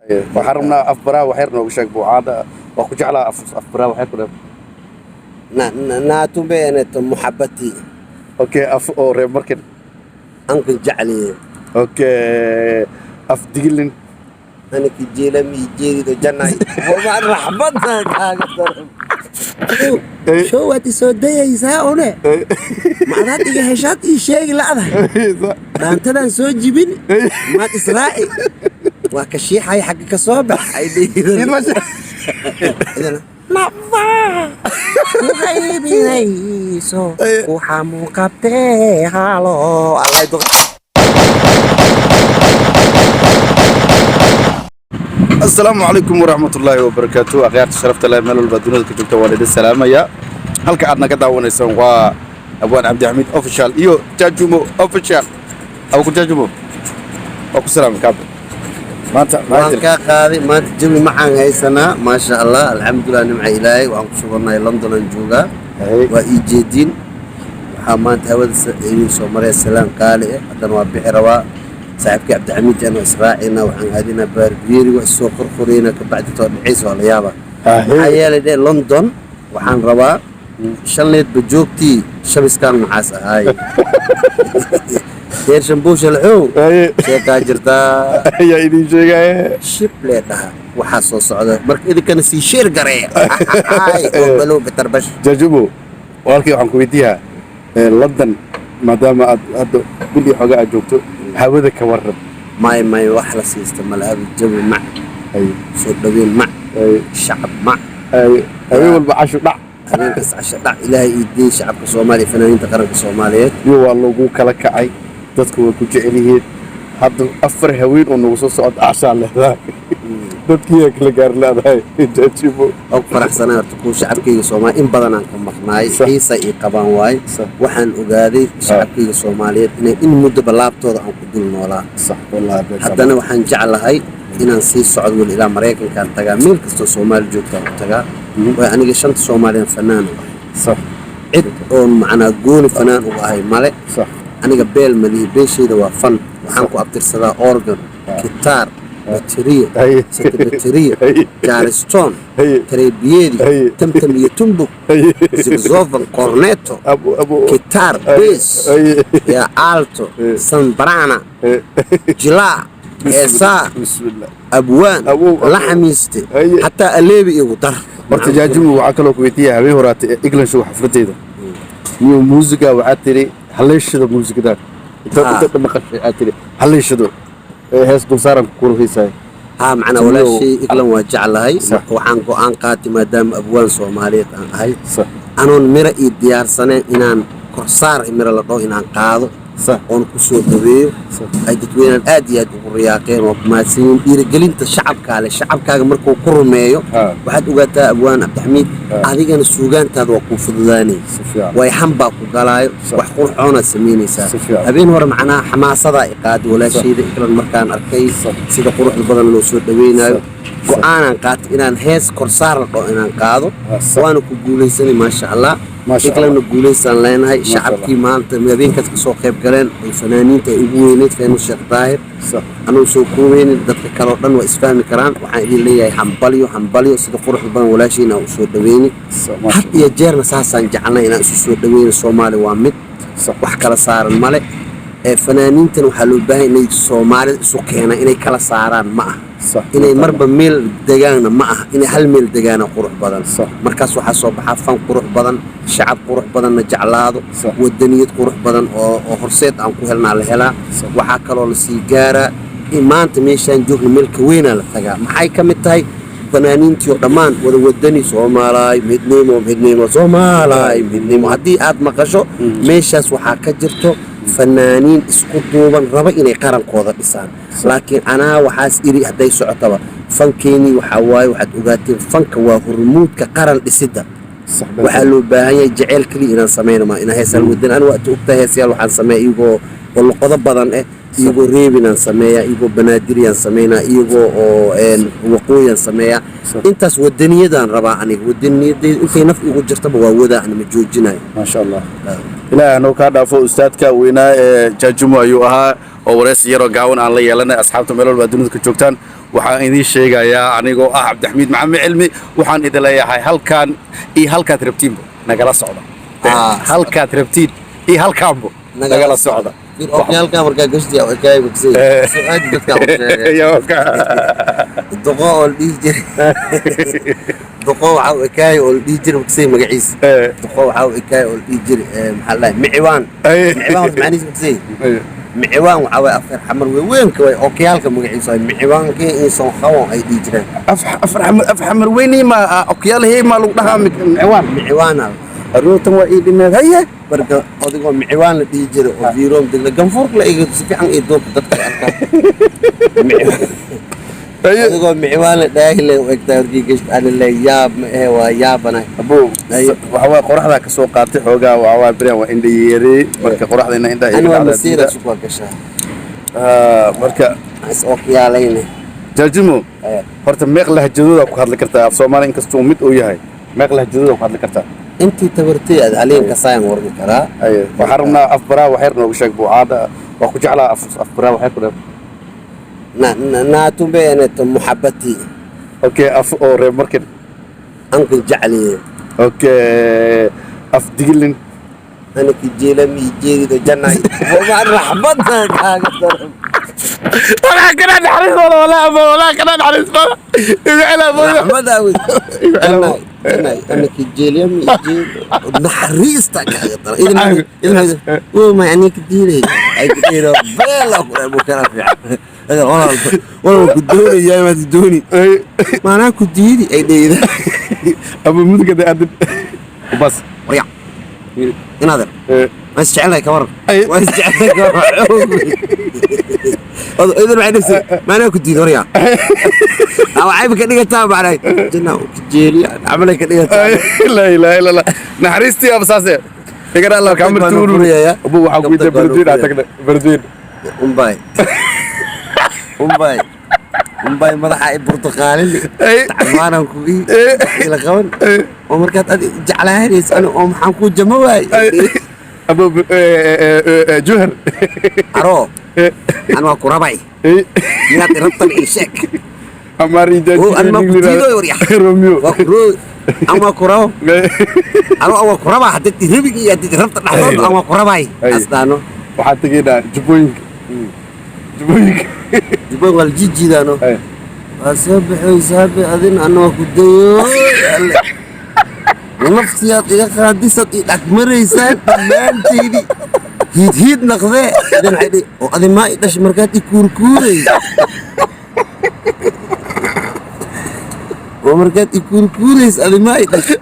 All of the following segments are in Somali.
Waxaan rabnaa afbaraa waxyar nooga sheeg buucaada waa ku jeclaa afbaraa waxyar ku dheer. Naatumbe eneto muxabati. Okay, af oo reer markin. Anka jecliye. Okay, af digilin. Anaki jeelami jeedido janay raxmada kaaga daran show waad isoo dayaysaa une macdaad iga heshaad ii sheegi la'dahay dhaantadaan soo jibin maad israaci waa ka shiixay xagga ka soo bax ay dhihidan nafa ku qaybinayso waxaa muuqabtee halo allay duqa. Asalaamu calaykum waraxmatullaahi wabarakaatu. Akhyaarta sharafta leh meel walba dunida ka joogta, waan idin salaamayaa. Halka aad naga daawanaysaan waa Abwaan Cabdixamiid Official iyo Jaajumo Official. Abu Jaajumo, waa ku salaamay kaabe maanta. Waan kaa qaaday. Maanta jawi macaan haysanaa, maasha Allah, alxamdulilah, nimca Ilaahay. Waan ku sugannahay London aan joogaa, waa ii jeediin. Waxaa maanta hawada idiin soo maraya salaan qaali ah. Haddana waa bixi rabaa saaxiibkii Cabdixamiid jaan waa israacina. Waxaan aadinaa baarbiyeeri, waa isoo qorqoreyna, kabacdi too dhicays waa la yaabaa. Maxaa yeelay dhe London waxaan rabaa shanleedba joogtii shabiskaan macaas ahaay deer shambow shalxow sheekaa jirtaa. Ayaa idin sheegaya. Shib lee dhaha waxaa soo socda. Marka idinkana sii sheer gareeya oo balow bitarbash. Jaajumo, walaalkii, waxaan ku weydiiyaa London maadaama aad hadda bil iyo xoogaa aad joogto, hawada ka waran? May may, wax la siista malahabi, jawi mac, soo dhaweyn mac, shacab mac. Habeen walba cashu dhac. Habeenkaas casho dhac. Ilaahay ii deey shacabka Soomaaliya, fanaaniinta qaranka Soomaaliyeed. Iyo waa lagu kala kacay, dadku way ku jecel yihiin. Hadda 4 haween oo nagu soo socda cashaa leedahay, dadkii kala gaar leedahay, Jaajumo. Oo ku faraxsanaa horta kuwa shacabkayga Soomaaliya in badan aan ka maqnaay. Xiisa ii qabaan waay. Waxaan ogaaday shacabkayga Soomaaliyeed inay in muddoba laabtooda aan ku dul noolaa. Sax wallahi. Haddana waxaan jeclahay inaan sii socdo weli ilaa Maraykankaan tagaa, meel kastoo Soomaali joogtaan ku tagaa. Waay aniga shanta Soomaaliyan fanaan u ahay. Cid oon macnaa gooni fanaan uga ahay male. Aniga beel malihi, beeshayda waa fan. Waxaan ku abtirsadaa organ, gitaar, bateriya, seta bateriya, jaariston, tareebiyedi, tamtam iyo tumbuk, zigzovan, corneto, abu abu gitaar bass ya alto, sambrana, jilaa, heesaa. Bismillah. Abwaan. Abu, abu. La xamiiste. Xataa aleebi igu dar. Horta Jaajumo, waxaa kaloo ku weydiiya habeen horaatay England show xafladeyda niyo muusiga waxaad tiri halleeshado muusigadan inta inta maqashay aad tiri halleeshado ee hees dulsaaran kula heysaayo. Haa, macnaa walaashay Iglan waa jeclahay. Marka waxaan go'aan qaatay maadaama abwaan Soomaaliyeed aan ahay, anoon mira ii diyaarsaneen, inaan korsaar mira la dhaho inaan qaado oon ku soo dhaweeyo. Ay dadweynahan aad iyo aad ugu riyaaqeen, waa ku mahadsan yihiin dhiirigelinta shacabkaa leh. Shacabkaaga markuu ku rumeeyo, waxaad ogaataa, abwaan Cabdixamiid, adigana suugaantaada waa kuu fududaanay. Si fiican. Way han baa ku galaayo, wax qurxoonaad samaynaysaa. Si fiican. Habeen hore macnaha xamaasadaa i qaaday walaashayda Iklan markaan arkay sida quruxda badan loo soo dhaweynayo. Go'aanaan qaatay inaan hees korsaar la dhaho inaan qaado. Waana ku guulaysanay, maasha Allah. Maasha Iklanna Allah. guulaysaan leenahay. Maasha. Shacabkii maanta habeenkaas kasoo qayb galeen ay fanaaniinta ay ugu weyneyd Faynuus Sheekh Daahir, anuu soo koobeynin, dadka kale oo dhan waa isfahmi karaan. Waxaan idin leeyahay hambalyo, hambalyo, sida quruxda badan walaashiina aan usoo dhaweyni. Maasha. Had iyo jeerna saasaan jecelnay inaan isu soo dhaweyno. Soomaali waa mid, wax kala saaran male. Ee fanaaniintan waxaa loo baahan inay Soomaalida isu keenaan, inay kala saaraan ma aha. Inay marba meel degaanna ma aha, inay hal meel degaana qurux badan. Markaas waxaa soo baxaa fan qurux badan, shacab qurux badanna jeclaado, wadaniyad qurux badan oo horseed aan ku helnaa la helaa. Waxaa kaloo lasii gaaraa in maanta meeshaan joogna meel ka weynaa la tagaa. Maxay ka mid tahay fanaaniintii oo dhammaan wada wadani? Soomaalaay midnimo, midnimo, Soomaalaay midnimo. Haddii aad maqasho meeshaas waxaa ka jirto fanaaniin isku duuban raba inay qarankooda dhisaan. Laakiin anaa waxaas iri hadday socotaba fankeenii waxaa waaye, waxaad ogaateen fanka waa hormuudka qaran dhisidda. Waxaa loo baahan yahay jeceyl keliya inaan samayno ma inaan heesaan wadan. Aniga waad ogtahay heesayaal waxaan sameeya iyagoo oo luqado badan eh, iyagoo reebinaan sameeya, iyagoo banaadiriyaan sameynaa, iyagoo oo waqooyaan sameeya. Intaas wadaniyadaan rabaa. Aniga wadaniyadayda intay naf igu jirtaba waa wadaa, ani ma joojinayo. Maasha Allah, Ilaahay hanoo kaa dhaafo. Ustaadka weynaa ee Jaajumo ayuu ahaa oo wareysi yaroo gaawan aan la yeelanay. Asxaabta meel walba adduunida ka joogtaan. Waxaan idiin sheegayaa anigoo ah Cabdixamiid Maxamed Cilmi, waxaan idin leeyahay halkaan iyo halkaad rabtiinba nagala socda. Halkaad rabtiin iyo halkaanbo nagala socda. Okyaalka markaa gashti kaay bagsay soo-aad dadkaa u sheegay. Duqo oo la dhihi jiray, duqo waxaa u ekaay oo la dhihi jiray magsay magaciisa. Duqo waxaa u ekaay oo la dhihi jiray, maxaa la dhahay, Miciwaan. Miciwaan horta macnihiisa magsay? Miciwaan waxaa waay afar xamar weynka waay. Okyaalka magaciisa waay miciwaankii inson qawon ay dhihi jireen. Af xamar weynii ma okyaalahey maa lagu dhahaa miciwaan? Miciwaana. Aroortan waa ii dhimeed, haye. Marka odigoo miciwaan la dhihi jiray oo viroom degla ganfuurka la iga si fiican iyo doobka dadka arkaa. Adigoo miciwaan la dhaahile u egtahay warkii gashta ani le yaab ma ahe, waa yaabanahay. Abo, waxa waay qoraxdaa ka soo qaatay xoogaa. Waxa waay beriyan waa indha yeerey, marka qoraxda ina indhaha ani iga waa dhacdaa. Masiira sug waa gashaa. Marka is okyaalayne. Jaajumo, horta meeq lahjadooda ku hadli kartaa af Soomaali? Inkastuu mid uu yahay, meeq lahjadooda ku hadli kartaa? Intii tabartay aad haliin kasaayan warmi karaa. Aye, waxaan rabnaa af baraa waxyar nooga sheeg buucaada waa ku jeclaa. Af baraa waxyar ku dheer. Naatumbe eneto muxabati. Okay, af oo reer markin? Anku jecliye. Okay, af Digilin? Anaki jeelami jeedido janay raxmada kaaga daran. Walaa kana naxariis wala walaa ama walaa kana naxariis wala igu celaa mooyo. Raxmada awey janay janay anaki jeelami jeedido naxariista kaaga daran idin idin wo ma aniki diilay ay ku dhiiro beela ku dhahay buu kala fiican walaal walaal ku doonayaa maad dooni maanaa ku diidi ay dheyda. Ama mudugada aadin bas. Warya inaader waa is jecelahay ka waran. Waa is jecelahay ka waran. Idan waxay dhigtay maanaa ku diidi warya waxayba ka dhigataa macnaa janna ku jeeliya camalay ka dhigataa. Laa ilaaha illa Allah, naxariistii aba saase igana Allah Kabtan kaamir baan tuuru. furayaa. Abu, waxaa ku Kabtan weydiiya baan Beledweyne aa furayaa. Tagnay Beledweyne. Umbay umbay umbay madaxa i burtuqaalini tacbaanan ku ii ila qaban oo markaad adi jeclaanaysa ani oo maxaan kuu jama waay. Abu, Juhar. Aroo an waa ku rabay inaad irabtan ii sheeg. Amaar. Oo an ma ku diidoy warya. Romeo. Waa ku roo an waa ku rabo anoo an waa ku rabaa haddaad irabiga iyo haddaad irabta dhexdood an waa ku rabay asdaano. Waxaan tegaynaa Jubbooyinka, Jubbooyinka. Jubbooyin waa la jiijiidaano. Waa soo baxoysaabe adin anna waa ku dayooy alle naftiyaad iga qaadisaad ii dhagmaraysaa dhammaanteydii hiid hiid naqdee idin waxay dhihi oo adi maa i dhashay markaad i kuurkuuraysa oo markaad i kuurkuuraysa adi maa i dhashay.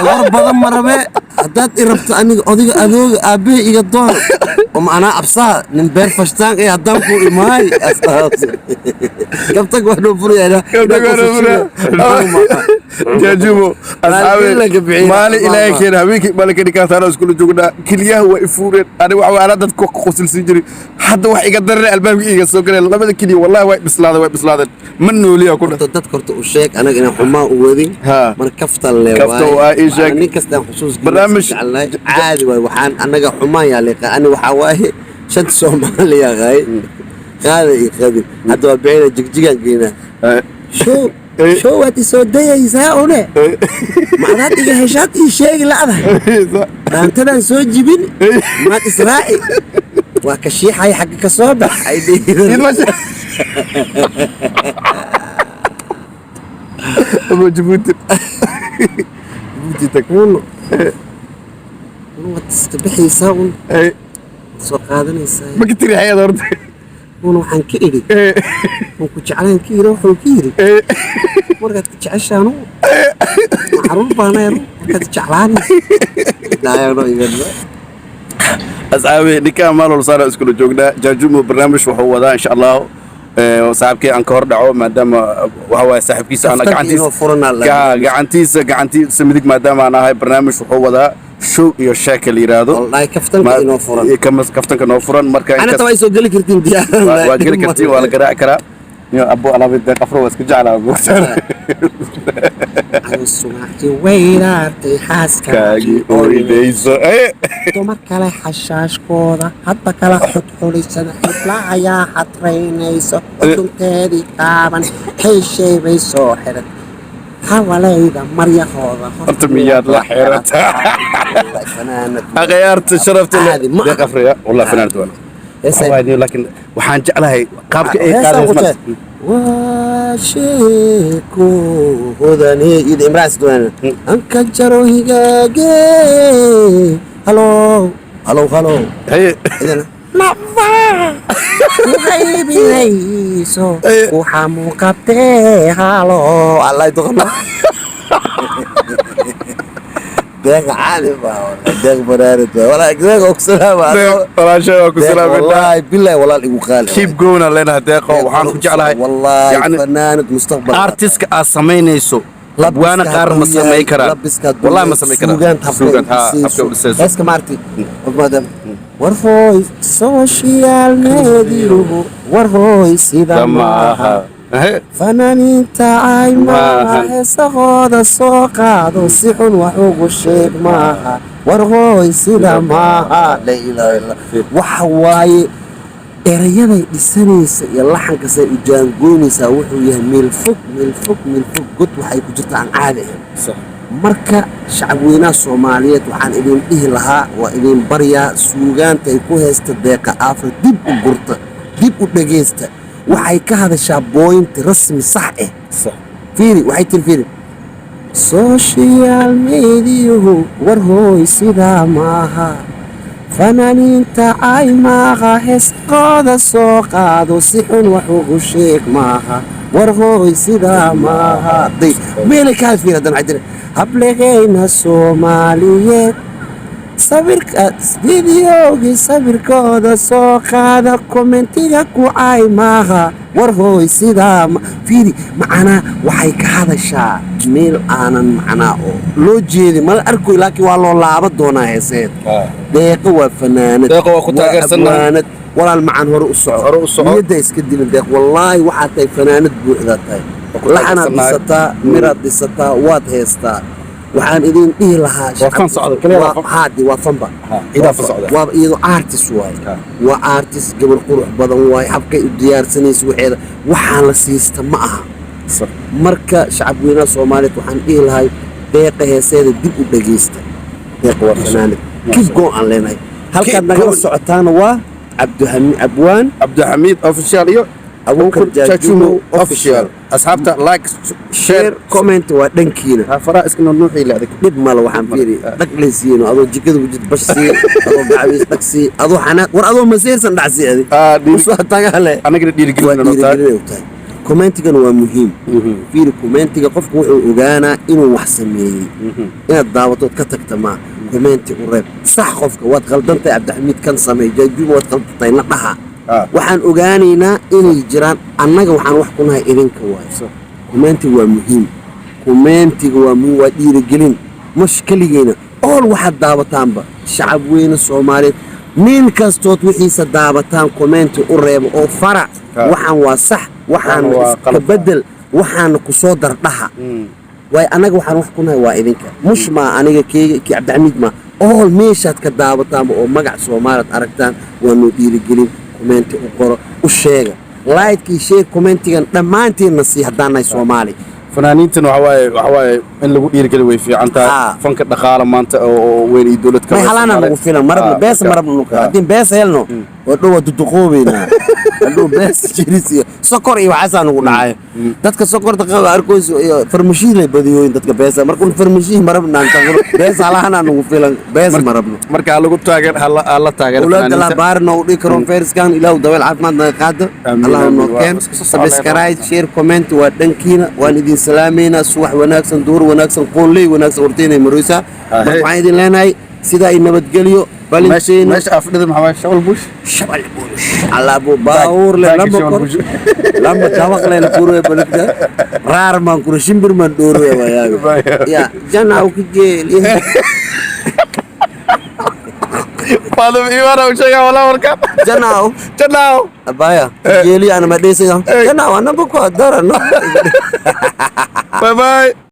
War badan ma rabee, haddaad i rabto aniga odiga adooga aabbahe iga doon oo macnaa absaha nin beer fashtaan ee haddaan kuu imaay kabtag waa noo furayaa. Jaajumo, asxaabe, maalin Ilaahay keena habeenkii maalin ka dhigaataan iskula joognaa, keliyaha waa i fuureen. Ani waxa anaa dadka ku qosilsin jiray, hadda wax iga darare albaabka iga soo galeen labada keliya, wallahi way bislaadeen, way bislaadeen, ma nooliya ku dheh. Dadka horta u sheeg anaga inaan xumaan u wadin. Mar kaftan le. Kaftan waa ii sheeg. Nin kastaan xusuus Barnaamij- caadi waay, waxaan anaga xumaan yaa liqa ani waxaa waaye shanta Soomaaliya qaay qaada iyo qabin hadda waa bixina jigjigaan geynaa show show waad isoo dayaysaa une macdaad iga heshaad ii sheegi la'da dhaantadaan soo jibin maad israaci waa ka shiixay xagga ka soo bax ay dhihiin. Abu Jabuuti, Jabuuti tag. Un un waad iska bixaysaa un soo qaadanaysaa. Ma ka tiri xayad horta? Un waxaan ka idhi un ku jeclaan ka yidhi wuxuu ka yidhi markaad ka jeceshaanu macruuf baanaynu markaad jeclaanaysa daayano igadba. Asxaabi, ninkaan maal saara iskula joognaa Jaajumo barnaamij wuxuu wadaa insha Allah saaxiibkii aan ka hor dhaco maadaama waxa waaye saaxiibkiisa ana Kaftanka gacantiisa inoo furanaa la- gacantiisa midig maadaama aan ahay, barnaamij wuxuu wadaa show iyo sheeka la yiraahdo. Wallahi kaftanka inoo furan. Kaftanka noo furan marka ana tabaa soo geli kartiin diyaar. Waa geli kartiin, waa la garaaci karaa. Niyo abo alaabay Deeq Afro waa iska jeclaa moogtaan. Anu subaxdii weynaartay xaaskaagii Kaagii ooynayso. Dumar kale xashaashkooda hadba kala xudxulisada, xibla ayaa xadraynayso, udunteedii qaaban xeyshay bay soo xiran, xawalayda maryahooda. Horta miyaad la xirataa? Fanaanad. Akhyaarta sharafta leh. Caadi ma Deeq Afro ya wallah fanaanad waan. Heesay- Waxaa waaye, laakiin waxaan jeclahay qaabka ay Heesaan ku qaadayso. jecel. Waa sheeko hodane ida imraas doona anka jaro higaage, halo halo halo. Haye. Idana nafa ku qaybinayso, waxaa muuqatee halo allay doqona. Deeq caadi baa, deeq baraarid waa walaa, deeq ogsalaama. Deeq walaashay waa ku salaaminaa. Wallaahi billahi walaal igu qaali. Keep going aan leenahay Deeqo, waxaan ku jeclahay wallahi yacni fanaanad mustaqbal. Artistka aad samaynayso waana qaar ma samayn karaan, wallahi ma samayn karaan. Suugaanta ha, habka u dhisayso. Heeska maarti maadaam war hooy social mediahu, war hooy sida maaha. Maaha. Fanaaniinta ay maaha. Maahan. Heesahooda soo qaado, si xun wax ugu sheeg maaha, war hooy sida maaha. Laa ilaaha illa, waxa waaye erayaday dhisanaysa iyo laxankasay u jaangoynaysaa, wuxuu yahay meel fog, meel fog, meel fog, god waxay ku jirta aan caadi ahayn. Marka shacabweynaha Soomaaliyeed waxaan idin dhihi lahaa, waa idin baryaa, suugaanta ay ku haysta Deeqa Afra dib u gurta, dib u dhegaysta. Waxay ka hadashaa point rasmi sax ah. Fiiri waxay tiri, fiiri: social mediahu, war hooy sidaa maaha, fanaaniinta ay maaha, heesqooda soo qaado, si xun wax ugu sheeg maaha, war hooy sidaa maaha. Day meelay ka hadfiir. Haddana waxay tiri: hablegayna Soomaaliyeed sawirka videogii sawirkooda soo qaada, commentiga ku cay maaha, war hooy sidaa fiiri. Macnaa waxay ka hadashaa meel aanan macnaa oo loo jeedin mala arkoy, laakiin waa loo laaba doonaa heeseed. Deeqa waa fanaanad. Deeqa waa ku taageersannahay. Abwaanad walaal macan, hore u soco. Hore u soco. Niyadda iska dilin Deeq, wallaahi waxaad tahay fanaanad buuxdaa tahay. Waa ku Laxanaad taageersannahay. dhisataa, miraad dhisataa, waad heestaa. Waxaan idin dhihi lahaa Waa fan socda, kaliya waa fan. Haadi waa fanba. Ha, idaa fan socda. Waa iyadoo artist waaye. Ha. Waa artist, gabar qurux badan waaye. Habkay u diyaarsanaysa waxeeda waxaan la siista ma aha. Marka shacabweynaha Soomaaliyeed waxaan dhihi lahay deeqa heeseeda dib u dhegeysta. Deeqa waa fanaanad. Keep go aan leenahay. Halkaad Keep nagala going. socotaana waa Cabdihami Abwaan Cabdixamiid Official iyo Abuukar Jaajumo Jaajumo Official. Asxaabta, like, share, share, comment waa dhankiina. Ha, faraha iska nuuxii le adig. Dhib male, waxaan fiiri dhag laysiino, adoo jikada ku jirta bash sii, adoo gacawiis dhag sii, adoo xanaaq, war adoo maseersan dhac sii adi. Ah, usoo tagale. Anagana Waa dhiirigelin noo tahay. Dhiirigelinay u tahay. Commentigana waa muhiim. Fiiri, commentiga qofku wuxuu ogaanaa inuu wax sameeyey. Inaad daawatood ka tagta maa, commenti u reeb sax qofka: waad qaldantahay Cabdixamiid, kan sameey. Jaajuuma, waad qaldantahay na dhaha. Waxaan ogaanaynaa inay jiraan annaga waxaan wax ku nahay idinka waayo. Commentiga waa muhiim, commentiga waa muhiim, waa dhiirigelin. Mash keligeena ool waxaad daawataanba, shacab weyne Soomaaliyeed, nin kastood wixiisa daabataan commenti u reebo oo farac. Waxaan waa sax, waxaan Waxaan waa iska qalad. bedel, waxaana ku soo dardhaha waayo annaga waxaan wax ku nahay waa idinka. Mush maa aniga keega kii Cabdixamiid maa ool meeshaad ka daawataanba oo magac Soomaaliad aragtaan waa noo dhiirigelin. Commenti u qoro, u sheega, like-kii, share, commentigan dhammaantiinna sii haddaan nahay Soomaali. Fanaaniintan waxa waaye in lagu dhiirigeli way fiican tahay. Fanka dhaqaala maanta oo weyn iyo dowlad May halaana nagu filan marabna beesa marabna nuka. Haddii beesa helno oo dhow waa duduqoobeynaa, hadhow beesa jiris iyo sokor iyo waxaasaa nagu dhacayo. Dadka sokorta qaba arkoys iyo farmashihi lay badiyooyin dadka beesa. Marka un farmashihi marabna aan tagno, beesa halahanaa nagu filan, beesa marabno. Marka ha lagu taageer, hala taageero Awlaadda la fanaaniinta. baari noogu dhigi karo feriskan, Ilaahu dabeel caafimaad naga qaado. Amiin, Allah amiin. noo Waa keen. iska soo socnaa. Subscribe, share, comment waa dhankiina. Waan idin salaameynaa. Subax wanaagsan, duhur wanaagsan, qoonley wanaagsan, horteynay maraysaa. Marka waxaan idin leenahay sidaa ay nabadgelyo balinteena. Meesha afdhida maxaa waaye? Shabal bush. Shabal bush alaabo baawur le Baagi lama shabal kor bush. Lama dabaq le la kuruwe balagta raar maan kuro shimbir maan dhoorowe wayaago ya janaa ku jeel. Faadum Iimaan u sheegaa walaa markaan. Janaaw. Janaaw. Abaya jeeli ana madheysa. Janaaw anaba ku adarano. Bye bye.